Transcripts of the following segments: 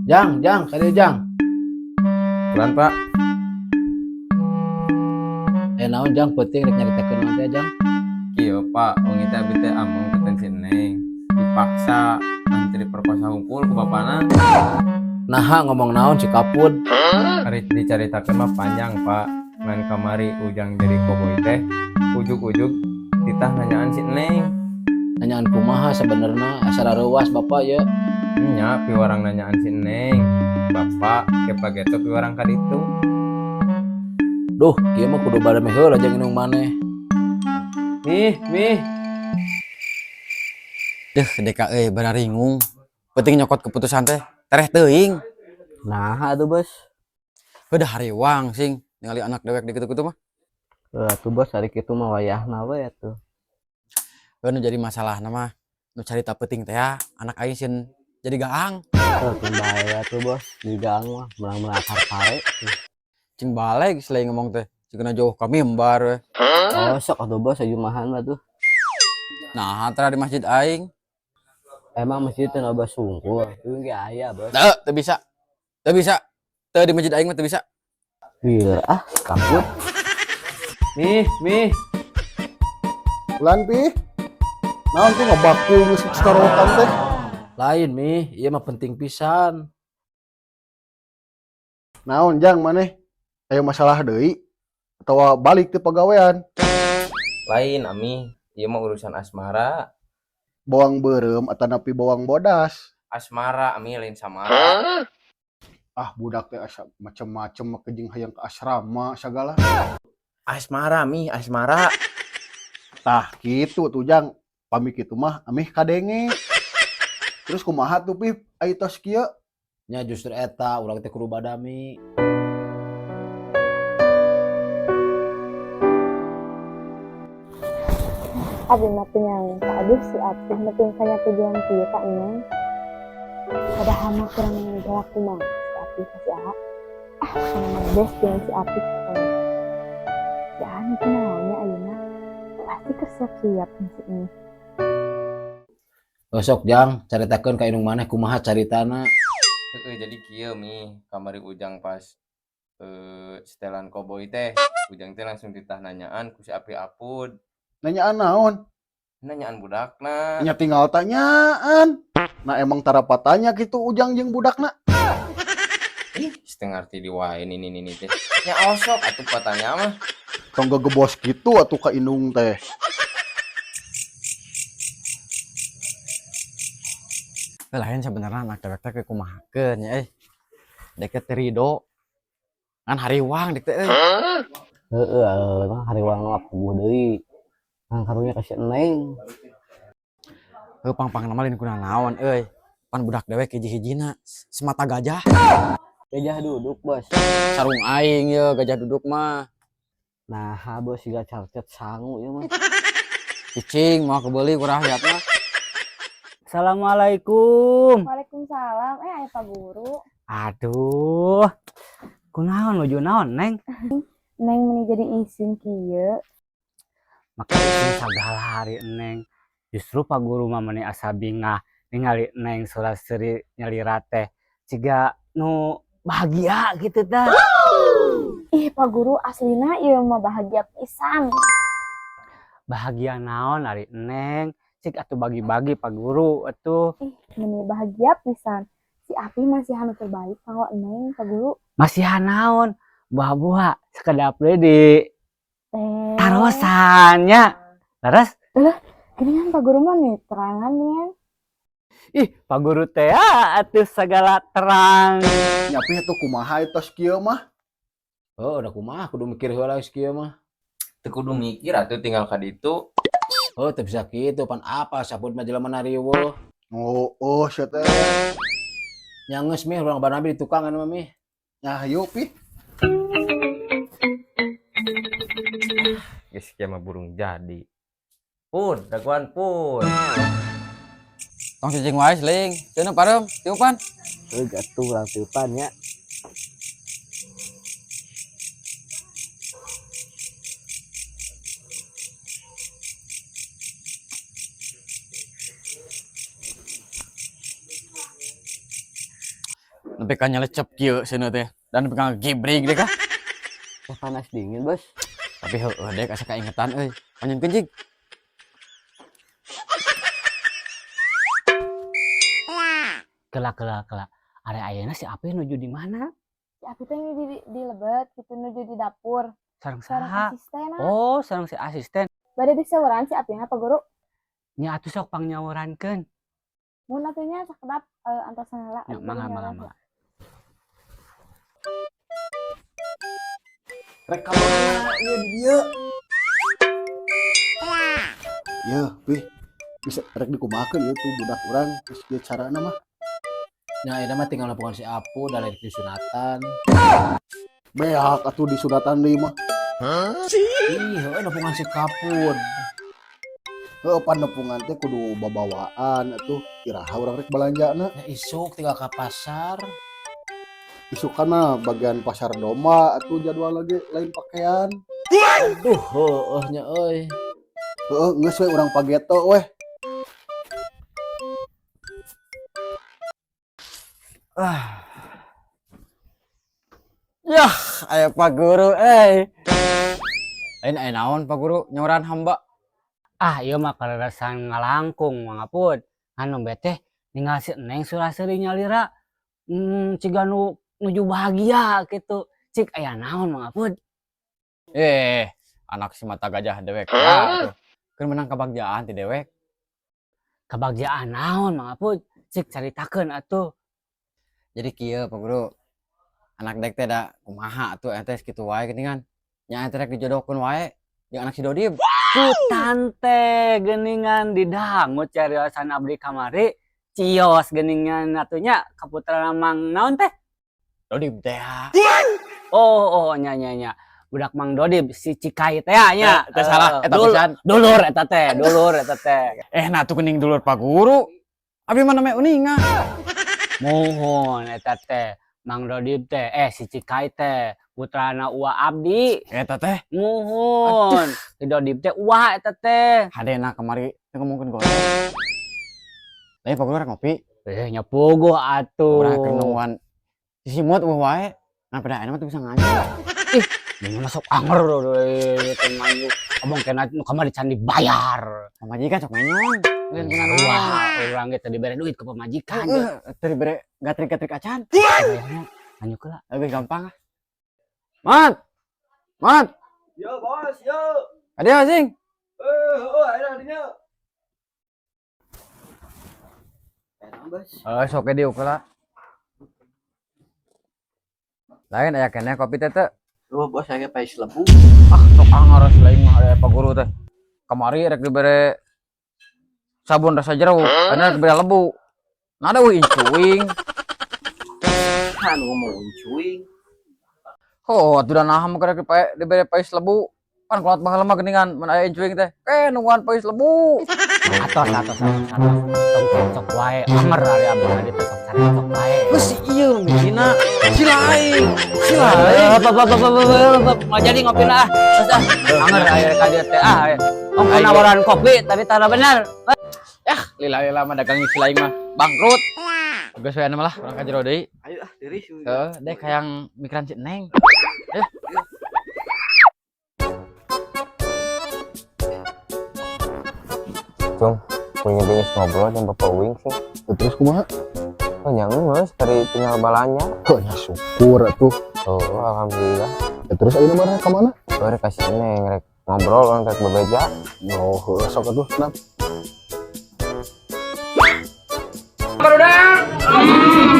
Jang, Jang, kadieu, Jang. Pelan, Pak. Eh, naon, Jang, penting rek nyaritakeun naon teh, Jang? Kieu, Pak, wengi teh abdi teh ameng beten si Neng. Dipaksa nanti diperkosa hungkul ku bapana. Naha ngomong naon si Kapud? Ari dicaritakeun mah panjang, Pak. Ngan kamari Ujang jadi koboi teh ujug-ujug titah nanyaan si Neng. Nanyaan kumaha sebenarnya, asa reuwas bapak ya. Nya piwarang nanyaan si Neng. Bapak kepageto piwarang ka ditu. Duh, kieu mah kudu badami heula jeung indung maneh. Mih, Mih. Deh, deka euy bararingung. Penting nyokot keputusan teh, tereh teuing. Nah, atuh, Bos. Udah hariwang sing ningali anak dewek di kitu-kitu mah. Heuh atuh, Bos, ari kitu mah wayahna we atuh. Heuh, nu jadi masalahna mah nu carita peuting teh ya, anak aing sieun jadi gaang. Heuh, keun bae atuh, Bos, di gaang mah meunang-meunang akar pare. Cing baleg selain ngomong teh, cigana jauh ka mimbar we. Oh, sok atuh, Bos, ajumahan mah tuh. Nah, tara di masjid aing. Emang masjid teh loba sungkul, ieu ge aya, Bos. Teu, teu bisa. Teu bisa. Teu di masjid aing mah teu bisa. Gila, ah, kaput. Mih, Mih. Ulan pi. Naon tuh ngebaku geus sekarotan teh? Lain, Mih, ieu mah penting pisan. Naon, Jang, maneh? Aya masalah deui atawa balik ti pagawean? Lain, Ami. Ieu mah urusan asmara. Bawang beureum atanapi bawang bodas? Asmara, Ami, lain samara. Ah, budak teh asa macem-macem make jeung hayang ke asrama sagala. Asmara, Mi, asmara. Tah kitu tuh, Jang. Pami kitu mah amih kadenge. Terus kumaha tuh, Pip? Ai tos kieu? Nya justru eta urang teh kudu badami. Abi mah teu nyangka, aduh, si Apih nepikeun ka tujuan kieu ka Neng. Padahal mah kurang galak kumaha si Apih ka si Aa. Ah, kana mah best jeung si Apih pokona. Si Aa nu kunaon nya ayeuna? Pasti keur siap-siap nih si ini. Oh, sok, Jang, caritakeun ka indung maneh kumaha caritana. Heeh, jadi kieu, Mi, kamari Ujang pas setelan koboi teh, Ujang teh langsung ditah nanyaan ku si Api Apud. Nanyaan naon? Nanyaan budakna. Nya tinggal tanyaan. Nah, emang tara patanya gitu Ujang jeung budakna. Ih, setengah arti di wae ini teh. Nya osok atuh patanya mah. Tong gegebos kitu atuh ka indung teh. Heuh, lain sebenarnya anak dewek teh kumahakeun nya euy. Dek teh rido. Ngan hariwang dek teh euy. Heeh, mah hariwang mah puguh deui. Ngan karunya ka si Neng. Heuh, pang-pangna mah lain kunanaon euy. Pan budak dewek hiji-hijina semata gajah. Gajah duduk, Bos. Sarung aing ye gajah duduk mah. Nah, Bos, siga carcet sangu ieu mah. Cicing moal kebeuli ku rakyat mah. Assalamualaikum. Waalaikumsalam. Eh, aya Pak Guru. Aduh. Kunaon nuju naon, Neng? Neng meni jadi isin kieu. Maka isin sagala hari, Neng. Justru Pak Guru mah meni asa bingah ningali Neng sora seuri nyalira teh siga nu bahagia gitu tah. Ih, Pak Guru, aslina ieu mah bahagia pisan. Bahagia naon ari Neng? Cik atuh bagi-bagi Pak Guru atuh. Ih, meni bahagia pisan. Si Api masih anu terbaik kanggo Neng, Pak Guru. Masih naon? Buah-buah sekedap deui di Eh. tarosannya. Leres? Gini kan Pak Guru mah nih terangan gini. Ih, Pak Guru teh atuh segala terang. Nya Pi atuh kumaha tos kieu mah? Oh, udah kumaha kudu mikir heula geus kieu mah. Teu kudu mikir atuh tinggal ka ditu. Oh, teu bisa kitu pan apa saput mah jelema nariweuh. Oh, oh sia teh. Nya geus, Mih, urang banabi di tukang anu mah, Mih. Nya hayu, Pi. Geus kieu mah burung jadi. Pun, daguan pun. Tong cicing wae seling. Cenah pareum, tiupan. Heuh, atuh urang tiupan nya. Nepi ka nyelecep kieu seuneu teh. Dan nepi ka ngegibrig deh kah. Teh panas dingin, Bos. Tapi heueuh dek asa kaingetan euy. Panjangkeun jig. Kela kela kela. Are ayeuna si Api nuju di mana? Si Api teh nuju di lebet gitu nuju di dapur. Sareng Sareng saha? asisten. Oh, sareng si asisten. Bade diseuran si Api na Pak Guru. Nya atuh sok pangnyawarankeun. Mun atuh nya sakedap antosan heula. Nya mangga mangga mangga. Rek ka mana ieu di dieu? Yeuh, Pih. Bisa rek dikumahakeun ieu tuh budak urang geus kieu carana mah. Nya ayeuna mah tinggal nepungan si Apu da lain disunatan. Beak atuh disunatan deui mah. Ih, heueuh nepungan si Kapun. Heueuh pan nepungan teh kudu babawaan atuh iraha urang rek balanjana. Nya isuk tinggal ka pasar. Isukan mah bagian pasar domba atuh jadwal lagi lain pakaian. Aduh, heueuh nya euy. Heueuh geus we urang pageto weh. Yah, aya Pak Guru euy. Lain aya naon Pak Guru nyoran hamba. Ah, ieu mah kalerasan ngalangkung Mang Apud. Anu teh ninggal si Neng suraseri nyalira. Ciga nu nuju bahagia gitu. Cik aya naon Mang Apud? Anak si mata gajah dewek. Ah, keur menang kabagjaan ti dewek. Kabagjaan naon Mang Apud? Cik caritakeun atuh. Jadi kieu Pak Guru. Anak dek teh da kumaha atuh ente kitu wae geuningan. Nya ente rek dijodohkeun wae jeung anak si Dodib. Ku tante geuningan didangut cariosan abdi kamari. Cios geuningan atuh nya kaputra Mang naon teh? Dodib teh. Oh, oh nya nya nya. Budak Mang Dodib si Cikai teh nya. Teh salah eta pisan. Dulur eta teh, dulur eta teh. Nah tuh geuning dulur Pak Guru. Abdi mah namanya uninga. Muhun eta teh Mang Dodib teh si Cikai teh putrana Uwa abdi. Eta teh. Muhun. Si Dodib teh Uwa eta teh. Hadena kamari teu ngomongkeun goreng. Lain Pak Guru rek ngopi. Nya puguh atuh. Urang keur nungguan si Simut eueuh wae. Nah pada ayeuna mah teu bisa ngaji. Ih, ini masuk anger teu nganyu. Abang kena nu kamari can dibayar. Pamajikan sok menyon. Lain kuna naon. Wah, urang ge teu dibere duit ke pamajikan. Heeh, teu dibere gatrik-gatrik acan. Nganyu heula. Lebih gampang ah. Mat. Mat. Yo bos, yo. Adia sing. Heueuh aya dinya. Sok ge diuk heula. Lain aya keneh kopi teh teu. Oh, bos saya pais lebu. Ah, sok anger lain mah aya Pak Guru teh. Kamari rek dibere sabun rasa jeruk, ayeuna rek dibere lebu. Nah ada euy incuing. Kan ngomong incuing. Oh, atuh da naha mah rek dibere pais lebu. Pan kuat baheula mah geuningan mun aya incuing teh. Nungguan pais lebu. Atos atos atos atos. Tong cekcok wae, anger ari abdi tadi teh sok cekcok wae. Geus ieu mikina. Si lain. Si lain. Nggak jadi ngopi lah. Terus ah, anger aya ka dieu teh ah. Ong nawaran kopi tadi tara bener. Yah, lila-lila mah dagang si lain mah bangkrut. Geus we anu mah lah, urang ka jero deui. Ayo ah, diri. Heuh, dek hayang mikiran si Neng. Ayo. Cung, punya geus ngobrol jeung Bapak Uing sih. Terus kumaha? Oh, nya geus tadi tinggal balanya. Oh, nya syukur atuh. Oh, alhamdulillah. Ya, terus ayeuna mah ka mana? Rek ka si Neng rek ngobrol urang rek bebeja. Oh, heueuh sok atuh, kenapa? Barudak.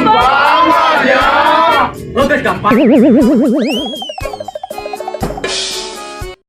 Bangga ya. Lu geus gampang.